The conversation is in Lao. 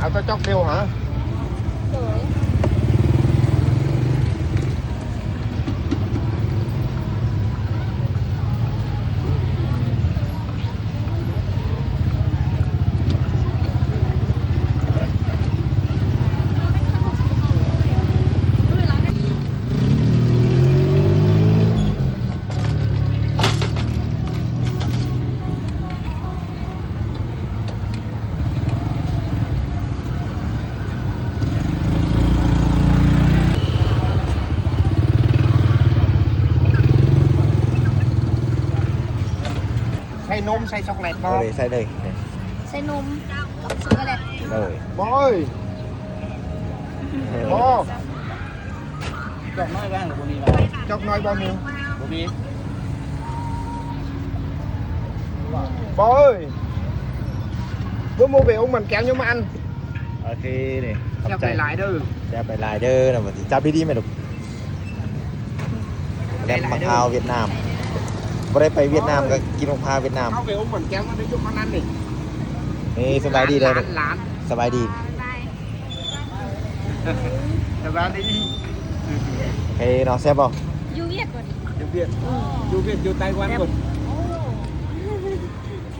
ເອົາແຕ່ຈອກດຽວຫາ. ໂດຍ. ໃສ່ນົມ ໃສ່ຊັອກໂກແລັດບໍ່? ເອີ ໃສ່ເລີຍ ໃສ່ນົມກັບຊັອກໂກແລັດ. ເອີ ບໍ່ເອີຍ ບໍ່. ຈອກນ້ອຍແບງບໍ່ມີບໍ່? ຈອກນ້ອຍບໍ່ມີ ບໍ່ມີ. ບໍ່ເອີຍ ບໍ່ໝູ່ໄປອົງໝອນແກ້ມຢູ່ມາອັນ. ໂອເຄ ນີ້ ຂອບໃຈຫຼາຍໆເດີ ແຊບຫຼາຍໆເດີນະ. ຈັບດີໆແມ່ລູກ. ແລ້ວໝາກພ້າວຫວຽດນາມ ບໍ່ໄດ້ໄປຫວຽດນາມກໍກິນໝາກພ້າວຫວຽດນາມ. ເຂົ້າໄປອົງໝອນແກ້ມມັນໄດ້ຢູ່ປານນັ້ນນີ້. ນີ້ ສະບາຍດີເດີ ຫຼານ ສະບາຍດີ. ສະບາຍດີ. ໂອເຄເນາະ ແຊບບໍ່? ຢູ່ຫວຽດບໍ່ນີ້? ຢູ່ຫວຽດ ຢູ່ຫວຽດ ຢູ່ໄຕ້ຫວັນພຸ້ນ.